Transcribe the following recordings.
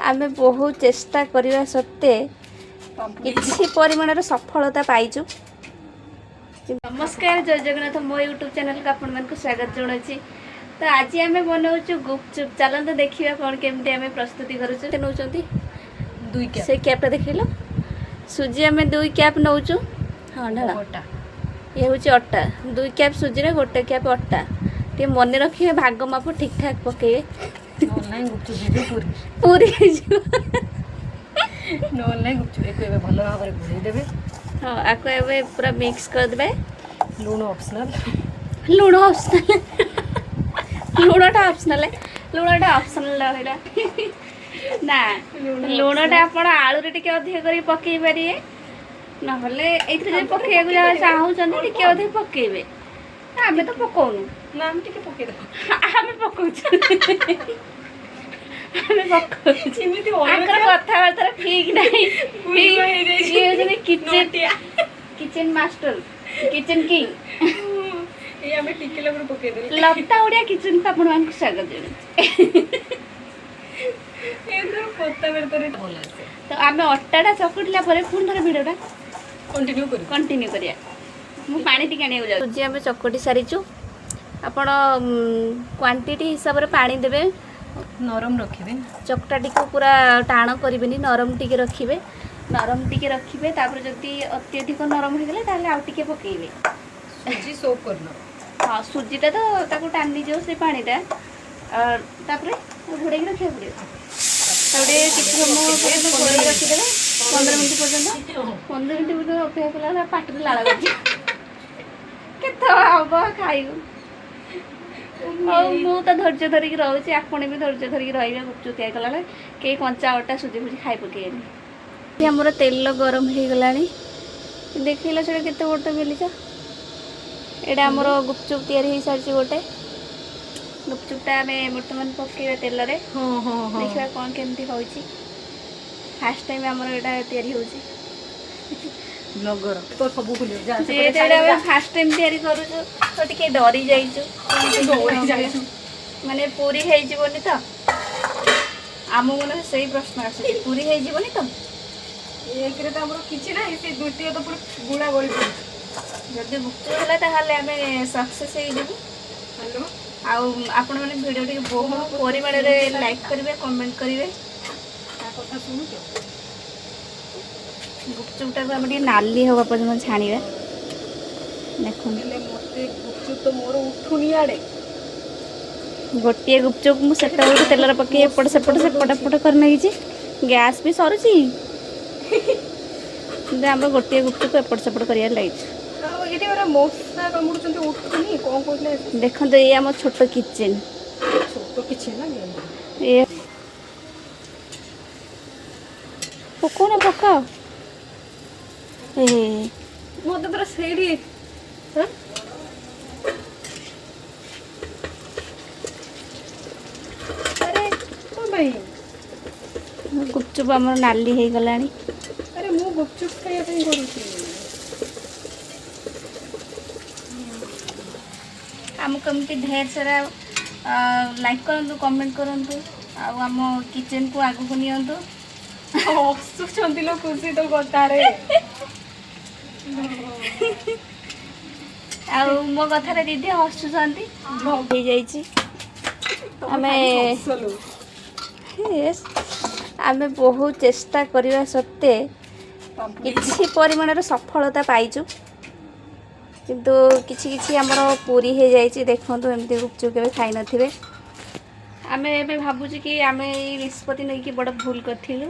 ଆମେ ବହୁତ ଚେଷ୍ଟା କରିବା ସତ୍ତ୍ୱେ କିଛି ପରିମାଣର ସଫଳତା ପାଇଛୁ। ନମସ୍କାର, ଜୟ ଜଗନ୍ନାଥ। ମୋ ୟୁଟ୍ୟୁବ୍ ଚ୍ୟାନେଲକୁ ଆପଣମାନଙ୍କୁ ସ୍ୱାଗତ ଜଣାଉଛି। ତ ଆଜି ଆମେ ବନାଉଛୁ ଗୁପଚୁପ୍। ଚାଲନ୍ତୁ ଦେଖିବା କ'ଣ କେମିତି ଆମେ ପ୍ରସ୍ତୁତି କରୁଛୁ। କେତେ ନେଉଛନ୍ତି? 2 କ୍ୟାପ୍। ସେ କ୍ୟାପ୍ଟା ଦେଖେଇଲ। ସୁଜି ଆମେ 2 କ୍ୟାପ୍ ନେଉଛୁ। ହଁ, ଢାଳ। ଅଟା। ଇଏ ହେଉଛି ଅଟା। 2 କ୍ୟାପ୍ ସୁଜିରେ 1 କ୍ୟାପ୍ ଅଟା। ଟିକେ ମନେ ରଖିବେ, ଭାଗ ମାପ ଠିକ୍ ଠାକ୍ ପକେଇବେ। ନହେଲେ ନାହିଁ ଗୁପଚୁପ୍ ହେଇଯିବ ପୁରୀ। ପୁରୀ ହେଇଯିବ। ନହେଲେ ନାହିଁ ଗୁପଚୁପ୍। ଏକୁ ଏବେ ଭଲ ଭାବରେ ଗୋଳେଇ ଦେବେ। ହଁ, ଆକୁ ଏବେ ପୁରା ମିକ୍ସ କରିଦେବେ। ଲୁଣ ଅପସନାଲ୍। ଲୁଣ ଅପସନାଲ୍। ଲୁଣଟା ଅପସନାଲ୍, ଲୁଣଟା ଅପସନାଲ୍ ରହିଲା ନା। ଲୁଣଟା ଆପଣ ଆଳୁରେ ଟିକେ ଅଧିକ କରିକି ପକେଇ ପାରିବେ, ନହେଲେ ଏଇଥିରେ ଯଦି ପକେଇବାକୁ ଯାହା ଚାହୁଁଛନ୍ତି ଟିକେ ଅଧିକ ପକେଇବେ। ଆମେ ତ ପକଉନୁ। ନା, ଆମେ ଟିକେ ପକେଇଦେବା। ଆମେ ପକଉଛୁ, ଆମେ ପକଉଛୁ। ଏମିତି। ଆଙ୍କର କଥାବାର୍ତ୍ତାର ଠିକ ନାହିଁ। ଗୁଲୁଆ ହେଇଯାଇଛି। ଇଏ ହେଉଛନ୍ତି କିଚେନ୍ ନଟିଆ। Kitchen master, kitchen king. ଏଇ ଆମେ ଟିକେ ଲଗରୁ ପକେଇଦେଲେ। ଲତା ଓଡ଼ିଆ କିଚେନ୍କୁ ଆପଣମାନଙ୍କୁ ସ୍ୱାଗତ ଜଣାଉଛି। ଏଥର କଥାବାର୍ତ୍ତାରେ ଭଲ ଆସେ। ତ ଆମେ ଅଟାଟା ଚକଟିଲା ପରେ ପୁଣି ଥରେ ଭିଡ଼ିଓଟା କଣ୍ଟିନ୍ୟୁ କରିବୁ। କଣ୍ଟିନ୍ୟୁ କରିବା। ମୁଁ ପାଣି ଟିକେ ଆଣିବାକୁ ଯାଉଛି। ସୁଜି ଆମେ ଚକଟି ସାରିଛୁ। ଆପଣ କ୍ୱାଣ୍ଟିଟି ହିସାବରେ ପାଣି ଦେବେ। ନରମ ରଖିବେ। ଚକଟାଟିକୁ ପୁରା ଟାଣ କରିବେନି, ନରମ ଟିକେ ରଖିବେ, ନରମ ଟିକେ ରଖିବେ। ତାପରେ ଯଦି ଅତ୍ୟଧିକ ନରମ ହେଇଗଲା, ତାହେଲେ ଆଉ ଟିକେ ପକେଇବେ। ସୁଜି ସୋକ୍ କରିନେବ। ହଁ, ସୁଜିଟା ତ ତାକୁ ଟାଣିଯିବ ସେ ପାଣିଟା। ତାପରେ ଘୋଡ଼େଇକି ରଖିବାକୁ ପଡ଼ିବ। ତାପରେ କିଛି ସମୟ ପର୍ଯ୍ୟନ୍ତ ଘୋଡ଼େଇକି ରଖିଦେବେ, 15 ମିନିଟ୍ ପର୍ଯ୍ୟନ୍ତ। 15 ମିନିଟ୍ ପର୍ଯ୍ୟନ୍ତ ଅପେକ୍ଷା କଲା ବେଳେ ପାଟିରେ ଲାଳ ଗଡ଼ିଯିବ। କେତେବେଳେ ହବ ଖାଇବୁ? ହଉ, ମୁଁ ତ ଧୈର୍ଯ୍ୟ ଧରିକି ରହୁଛି, ଆପଣ ବି ଧୈର୍ଯ୍ୟ ଧରିକି ରହିବେ। ଗୁପଚୁପ ତିଆରି କଲାବେଳେ କେହି କଞ୍ଚା ଅଟା ସୁଜି ଫୁଜି ଖାଇ ପକେଇବେନି। ଆମର ତେଲ ଗରମ ହେଇଗଲାଣି। ଦେଖିଲ, ସେଟା କେତେ ବଡ଼ ବେଲିଚ। ଏଇଟା ଆମର ଗୁପଚୁପ ତିଆରି ହେଇସାରିଛି। ଗୋଟେ ଗୁପଚୁପଟା ଆମେ ବର୍ତ୍ତମାନ ପକେଇବା ତେଲରେ। ହଁ ହଁ ହଁ ଦେଖିବା କ'ଣ କେମିତି ହେଉଛି। ଫାର୍ଷ୍ଟ ଟାଇମ୍ ଆମର ଏଇଟା ତିଆରି ହେଉଛି। ବ୍ଲଗର ତ ସବୁ ଖୋଲିବ ଯା। ଯେହେତୁ ଏଇଟା ଆମେ ଫାର୍ଷ୍ଟ ଟାଇମ୍ ତିଆରି କରୁଛୁ, ତ ଟିକେ ଡରି ଯାଇଛୁ। ଡରି ଯାଇଛୁ। ମାନେ ପୁରୀ ହେଇଯିବନି ତ? ଆମ ମନରେ ସେଇ ପ୍ରଶ୍ନ ଆସୁଛି, ପୁରୀ ହେଇଯିବନି ତ? ଏକରେ ତ ଆମର କିଛି ନାହିଁ, ସେ ଦ୍ୱିତୀୟ ତ ପୁଣି ଗୁଳା ଗଳି ପଡୁଛି। ଯଦି ଗୁପଚୁପ ହେଲା, ତାହେଲେ ଆମେ ସକ୍ସେସ୍ ହେଇଯିବୁ। ହ୍ୟାଲୋ। ଆଉ ଆପଣମାନେ ଭିଡ଼ିଓ ଟିକେ ବହୁ ପରିମାଣରେ ଲାଇକ୍ କରିବେ, କମେଣ୍ଟ କରିବେ। ତା କଥା ଶୁଣୁଛ? ଗୁପଚୁପଟାକୁ ଆମେ ଟିକେ ନାଲି ହେବା ପର୍ଯ୍ୟନ୍ତ ଛାଣିବା। ଦେଖନ୍ତୁ। ହେଲେ ମୋତେ ଗୁପଚୁପ ତ ମୋର ଉଠୁନି ଆଡ଼େ। ଗୋଟିଏ ଗୁପଚୁପ ମୁଁ ସେତେବେଳକୁ ତେଲରେ ପକେଇ ଏପଟ ସେପଟ ସେପଟ ଏପଟ କରି ନେଇଛି। ଗ୍ୟାସ୍ ବି ସରୁଛି, କିନ୍ତୁ ଆମେ ଗୋଟିଏ ଗୁପଚୁପ ଏପଟ ସେପଟ କରିବାରେ ଲାଗିଛୁ। ଆଉ ଏଠି ପୁରା ମଶା କାମୁଡୁଛନ୍ତି, ଉଠୁନି। କ'ଣ କହୁଥିଲେ? ଦେଖନ୍ତୁ, ଏଇ ଆମ ଛୋଟ କିଚେନ୍। ଛୋଟ କିଛି ନା। ଏ ପକଉନ, ପକାଅ ଏ। ମୋତେ ପୁରା ସେଇଠି, ହଁ? ଆରେ, କ'ଣ ପାଇଁ? ଗୁପଚୁପ ଆମର ନାଲି ହେଇଗଲାଣି। ଆରେ, ମୁଁ ଗୁପଚୁପ ଖାଇବା ପାଇଁ କରୁଛି। ଆମକୁ ଏମିତି ଢେର ସାରା ଲାଇକ୍ କରନ୍ତୁ, କମେଣ୍ଟ କରନ୍ତୁ ଆଉ ଆମ କିଚେନ୍କୁ ଆଗକୁ ନିଅନ୍ତୁ। ହସୁଛନ୍ତି ଲୋ ଖୁସି ତୋ କଥାରେ। ଆଉ ମୋ କଥାରେ ଦିଦି ହସୁଛନ୍ତି। ହେଇଯାଇଛି। ଆମେ ହସଲୁ। Yes, ଆମେ ବହୁତ ଚେଷ୍ଟା କରିବା ସତ୍ତ୍ୱେ କିଛି ପରିମାଣର ସଫଳତା ପାଇଛୁ, କିନ୍ତୁ କିଛି କିଛି ଆମର ପୁରୀ ହେଇଯାଇଛି। ଦେଖନ୍ତୁ, ଏମିତି ଗୁପଚୁପ କେବେ ଖାଇନଥିବେ। ଆମେ ଏବେ ଭାବୁଛୁ କି ଆମେ ଏଇ ନିଷ୍ପତ୍ତି ନେଇକି ବଡ଼ ଭୁଲ କରିଥିଲୁ।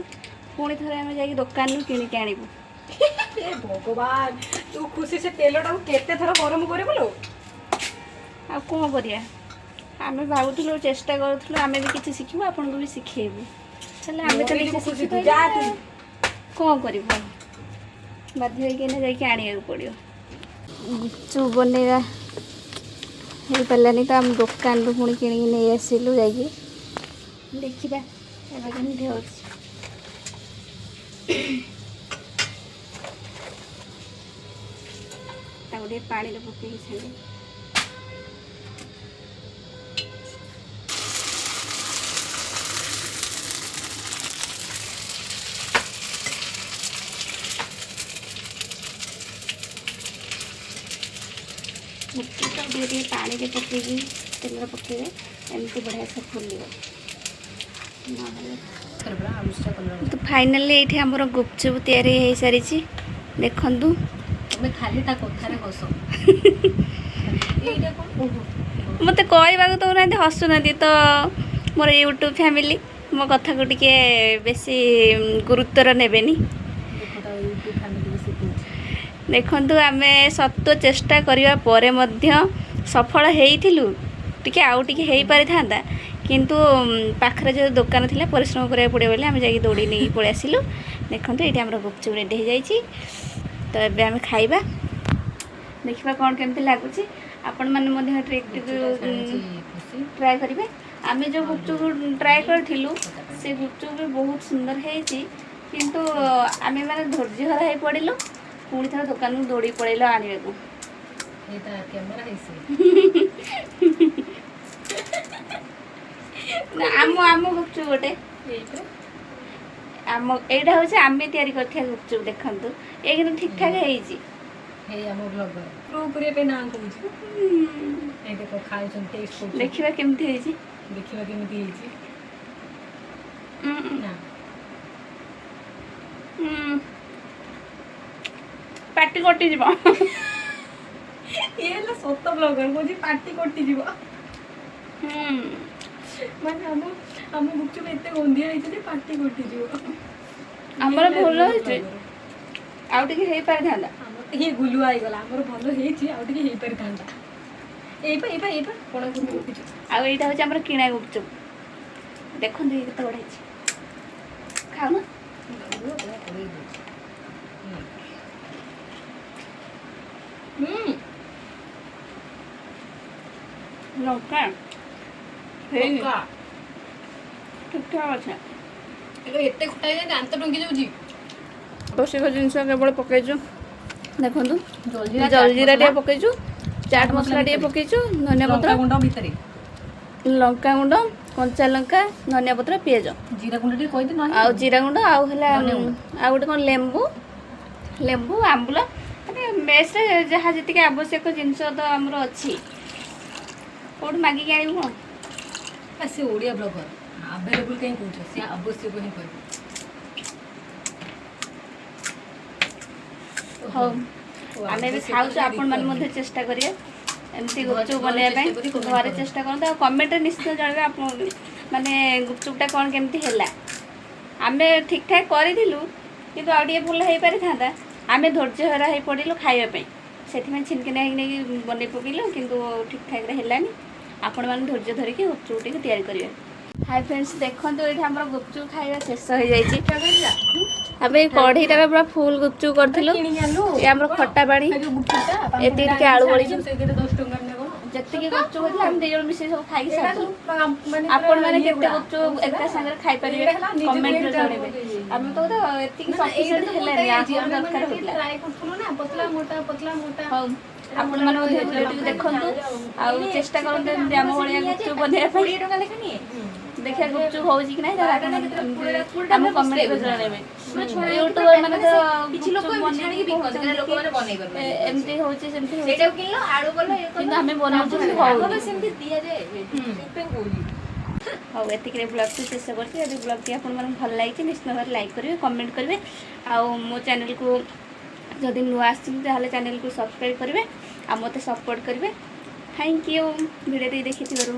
ପୁଣି ଥରେ ଆମେ ଯାଇକି ଦୋକାନରୁ କିଣିକି ଆଣିବୁ। ଏ ଭଗବାନ, ତୁ ଖୁସି ସେ ତେଲଟାକୁ କେତେ ଥର ଗରମ କରିବୁ ଲୋ? ଆଉ କ'ଣ କରିବା? ଆମେ ଭାବୁଥିଲୁ, ଚେଷ୍ଟା କରୁଥିଲୁ, ଆମେ ବି କିଛି ଶିଖିବୁ, ଆପଣଙ୍କୁ ବି ଶିଖେଇବୁ। ହେଲେ ଆମେ ତ ନିଜେ ମରିଯିବୁ ଖୁସି ତୁ, ଯା ତୁ। ଶିଖିପାରିବୁ। କ'ଣ କରିବୁ ଆଉ? ବାଧ୍ୟ ହେଇକି ଏଇନା ଯାଇକି ଆଣିବାକୁ ପଡ଼ିବ। ଗୁପଚୁପ ବନେଇବା ହେଇପାରିଲାନି, ତ ଆମେ ଦୋକାନରୁ ପୁଣି କିଣିକି ନେଇ ଆସିଲୁ ଯାଇକି। ଦେଖିବା ଏବେ କେମିତି ହେଉଛି। ତାକୁ ଟିକେ ପାଣିରେ ପକେଇକି ଛାଣି। ଟିକେ ଟିକେ ପାଣିରେ ପକେଇକି ତେଲରେ ପକେଇବେ, ଏମିତି ବଢ଼ିଆ ସେ ଫୁଲିବ। ନହେଲେ ତ ଫାଇନାଲି ଏଇଠି ଆମର ଗୁପଚୁପ ତିଆରି ହେଇସାରିଛି, ଦେଖନ୍ତୁ। ତମେ ଖାଲି ତା କଥାରେ ହସ। ଏଇଟା କ'ଣ? ଓହୋ। ମୋତେ କହିବାକୁ ଦେଉନାହାନ୍ତି, ହସୁନାହାନ୍ତି। ତ ମୋର ୟୁଟ୍ୟୁବ୍ ଫ୍ୟାମିଲି ମୋ କଥାକୁ ଟିକେ ବେଶୀ ଗୁରୁତ୍ୱର ନେବେନି। ଦେଖ, ତା ୟୁଟ୍ୟୁବ୍ ଫ୍ୟାମିଲି ଶିଖଉଛି। ଦେଖନ୍ତୁ, ଆମେ ସତ୍ୱ ଚେଷ୍ଟା କରିବା ପରେ ମଧ୍ୟ ସଫଳ ହେଇଥିଲୁ ଟିକେ, ଆଉ ଟିକେ ହେଇପାରିଥାନ୍ତା। କିନ୍ତୁ ପାଖରେ ଯେଉଁ ଦୋକାନ ଥିଲା, ପରିଶ୍ରମ କରିବାକୁ ପଡ଼ିବ ବୋଲି ଆମେ ଯାଇକି ଦୌଡ଼ି ନେଇକି ପଳେଇ ଆସିଲୁ। ଦେଖନ୍ତୁ, ଏଇଠି ଆମର ଗୁପଚୁପ ରେଡ଼ି ହେଇଯାଇଛି। ତ ଏବେ ଆମେ ଖାଇବା, ଦେଖିବା କ'ଣ କେମିତି ଲାଗୁଛି। ଆପଣମାନେ ମଧ୍ୟ ଟ୍ରିକ୍ଟିକୁ ଖୁସି ଟ୍ରାଏ କରିବେ। ଆମେ ଯେଉଁ ଗୁପଚୁପ ଟ୍ରାଏ କରିଥିଲୁ, ସେ ଗୁପଚୁପ ବି ବହୁତ ସୁନ୍ଦର ହେଇଛି। କିନ୍ତୁ ଆମେ ମାନେ ଧୈର୍ଯ୍ୟ ହରା ହେଇ ପଡ଼ିଲୁ, ପୁଣି ଥରେ ଦୋକାନକୁ ଦୌଡ଼ି ପଳେଇଲୁ ଆଣିବାକୁ। ଏଇଟା କ୍ୟାମେରା ହେଇଛି। ନା, ଆମ ଗୁପଚୁପ ଗୋଟେ ଏଇଟା ଆମ ଏଇଟା ହେଉଛି ଆମେ ତିଆରି କରିଥିବା ଗୁପଚୁପ। ଦେଖନ୍ତୁ, ଏ କିନ୍ତୁ ଠିକ୍ ଠାକ୍ ହେଇଛି। ହେଇ ଆମ ବ୍ଲଗର ପ୍ରୁଭ୍ କରିବା ପାଇଁ ନାଁ କହୁଛି। ଏଇ ଦେଖ, ଖାଉଛନ୍ତି, ଟେଷ୍ଟ କରୁଛନ୍ତି। ଦେଖିବା କେମିତି ହେଇଛି। ଦେଖିବା କେମିତି ହେଇଛି। ନା। ପାଟି କଟିଯିବ। ଇଏ ହେଲା ସତ ବ୍ଲଗର, କହୁଛି ପାଟି କଟିଯିବ। ମାନେ ଆମ ଗୁପଚୁପ ଏତେ ଗନ୍ଧିଆ ହେଇଛି ଯେ ପାଟି କଟିଯିବ। ଆମର ଇଏ ହେଲା ଭଲ real ହେଇଛି। blogger। ଆଉ ଟିକେ ହେଇପାରିଥାନ୍ତା। ଆମର ଇଏ ଗୁଲୁଆ ହେଇଗଲା। ଆମର ଭଲ ହେଇଛି, ଆଉ ଟିକେ ହେଇପାରିଥାନ୍ତା। ଏଇପା, ଏଇପା, ଏଇପା କଣ ରଖିଛୁ? ଆଉ ଏଇଟା ହେଉଛି ଆମର କିଣା ଗୁପଚୁପ। ଦେଖନ୍ତୁ, ଇଏ କେତେ ବଢ଼ିଆ ହେଇଛି। ଖାଉନ। ହୁଁ। ଲଙ୍କା ହେଇନି। ପକ୍କା। ଠିକ୍ ଠାକ୍ ଅଛି। ଏଇଟା ଏତେ ଖଟା ହେଇଯାଏ, ଦାନ୍ତ ଟୁଙ୍କି ଯାଉଛି। ପୋଷିକ ଜିନିଷ କେବଳ ପକେଇଛୁ, ଦେଖନ୍ତୁ। ଜଲଜିରା, ଜଲଜିରା ଟିକେ ପକେଇଛୁ, ଚାଟ୍ ମସଲା ଟିକେ ପକେଇଛୁ, ଧନିଆ ପତ୍ର, ଗୁଣ୍ଡ ଭିତରେ। ଲଙ୍କା ଗୁଣ୍ଡ, କଞ୍ଚା ଲଙ୍କା, ଧନିଆ ପତ୍ର, ପିଆଜ। ଜିରା ଗୁଣ୍ଡ ଟିକେ କହିଦେ ନହେଲେ। ଆଉ ଜିରା ଗୁଣ୍ଡ, ଆଉ ହେଲା ଧନିଆ ଗୁଣ୍ଡ। ଆଉ ଗୋଟେ କ'ଣ, ଲେମ୍ବୁ, ଲେମ୍ବୁ ଆମ୍ବୁଲ, ମାନେ ମେସ୍ରେ ଯାହା ଯେତିକି ଆବଶ୍ୟକ ଜିନିଷ ତ ଆମର ଅଛି। କେଉଁଠୁ ମାଗିକି ଆଣିବୁ କ'ଣ? ସେ ଓଡ଼ିଆ ବ୍ଲଗର, ଆଭେଲେବୁଲ କାହିଁ କହୁଛ? ସେ ଆବଶ୍ୟକ ହିଁ କହିବ। ହଉ, ଆମେ ଏବେ ଖାଉଛୁ। ଆପଣମାନେ ମଧ୍ୟ ଚେଷ୍ଟା କରିବେ ଏମିତି ଗୁପଚୁପ ବନେଇବା ପାଇଁ। ଚେଷ୍ଟା କରି comment ଘରେ କରନ୍ତୁ। ଚେଷ୍ଟା କରନ୍ତୁ ଆଉ କମେଣ୍ଟରେ ନିଶ୍ଚିତ ଜଣାଇବେ ଆପଣ ମାନେ ଗୁପଚୁପଟା କ'ଣ କେମିତି ହେଲା। ଆମେ ଠିକ୍ ଠାକ୍ କରିଥିଲୁ, କିନ୍ତୁ ଆଉ ଟିକେ ଭଲ ହେଇପାରିଥାନ୍ତା। ଆମେ ଧୈର୍ଯ୍ୟ ହରା ହେଇ ପଡ଼ିଲୁ ଖାଇବା ପାଇଁ, ସେଥିପାଇଁ ଛିନକିନା ହେଇକି ନେଇକି ବନେଇ ପକେଇଲୁ, କିନ୍ତୁ ଠିକ୍ ଠାକ୍ରେ ହେଲାନି। ଆପଣମାନେ ଧୈର୍ଯ୍ୟ ଧରିକି ଗୁପଚୁପ ଟିକେ ତିଆରି କରିବେ। ହାଇ ଫ୍ରେଣ୍ଡସ୍, ଦେଖନ୍ତୁ, ଏଇଠି ଆମର ଗୁପଚୁପ ଖାଇବା ଶେଷ ହେଇଯାଇଛି। ଆମେ ଏଇ କଢ଼େଇଟାରେ ପୁରା ଫୁଲ୍ ଗୁପଚୁପ କରିଥିଲୁ। କିଣିକି ଆଣିଲୁ। ଏ ଆମର ଖଟା ପାଣି। ଯୋଉ ଗୁପଚୁପଟା ଏତିକି ଟିକେ ଆଳୁ ବଳିଛି। ସେଇଥିରେ 10 ଟଙ୍କା ନା କ'ଣ? ଯେତିକି ଗୁପଚୁପ ହେଇଥିଲା, ଆମେ 2 ଜଣ ମିଶିକି ସବୁ ଖାଇକି ଏଇଟା ସାରିଥିଲୁ। ସବୁ ମାନେ ଆପଣ ମାନେ ଇଏ କେତେ ଗୁଡା। ଗୁପଚୁପ ଏକା ସାଙ୍ଗରେ ଖାଇପାରିବେ, ଏଇଟା ହେଲା ନିଜେ କମେଣ୍ଟରେ ତିଆରି ଜଣେଇବେ। ତାକୁ ଆମେ ତ ଏତିକି ସଫିସିଏଣ୍ଟ ହେଲାନି, ଆହୁରି ଦରକାର ହଉଥିଲା। ଟ୍ରାଏ କରୁଥିଲୁ ନା, ପତଲା ମୋଟା, ପତଲା ମୋଟା। ହଉ, ଆପଣମାନେ ମଧ୍ୟ ଭିଡ଼ିଓଟିକୁ ଦେଖନ୍ତୁ ଆଉ ଚେଷ୍ଟା କରନ୍ତୁ ଏମିତି ଆମ ଭଳିଆ ଗୁପଚୁପ ବନେଇବା ପାଇଁ। 20 ଟଙ୍କା ଲେଖା ନିଏ। ଦେଖିବା ଗୁପଚୁପ ହଉଛି କି ନାହିଁ, ତାହେଲେ ଆପଣ ପୁରା ଆମ କମେଣ୍ଟରେ ଜଣେଇବେ। ୟୁଟ୍ୟୁବର ମାନେ ତ କିଛି ଲୋକ ଗୁପଚୁପ ଏମିତି ଛାଣିକି ବନେଇକି ବିକନ୍ତି, କାରଣ କହୁଛନ୍ତି ଲୋକମାନେ କି ବନେଇ ପାରୁନାହାନ୍ତି। ଏମିତି ହଉଛି, ସେମିତି ହଉଛି। ସେଇଟାକୁ କିଣିଲ, ଆଳୁ କଲ, ଇଏ କଲ। କିନ୍ତୁ ଆମେ ବନଉଛୁ, ଆମର ହଉନି। ସେମିତି ଦିଆଯାଏ, ସେଥିପାଇଁ କହୁଛି। ହଉ, ଏତିକିରେ ବ୍ଲଗ୍ଟି ଶେଷ କରୁଛି। ଯଦି ବ୍ଲଗ୍ଟି ଆପଣମାନଙ୍କୁ ଭଲ ଲାଗିଛି, ନିଶ୍ଚିତ ଭାବରେ ଲାଇକ୍ କରିବେ, କମେଣ୍ଟ କରିବେ। ଆଉ ମୋ ଚ୍ୟାନେଲକୁ ଯଦି ନୂଆ ଆସିଛନ୍ତି, ତାହେଲେ ଚ୍ୟାନେଲକୁ ସବସ୍କ୍ରାଇବ୍ କରିବେ ଆଉ ମୋତେ ସପୋର୍ଟ କରିବେ। Thank you ଭିଡ଼ିଓଟି ଦେଖିଥିବାରୁ।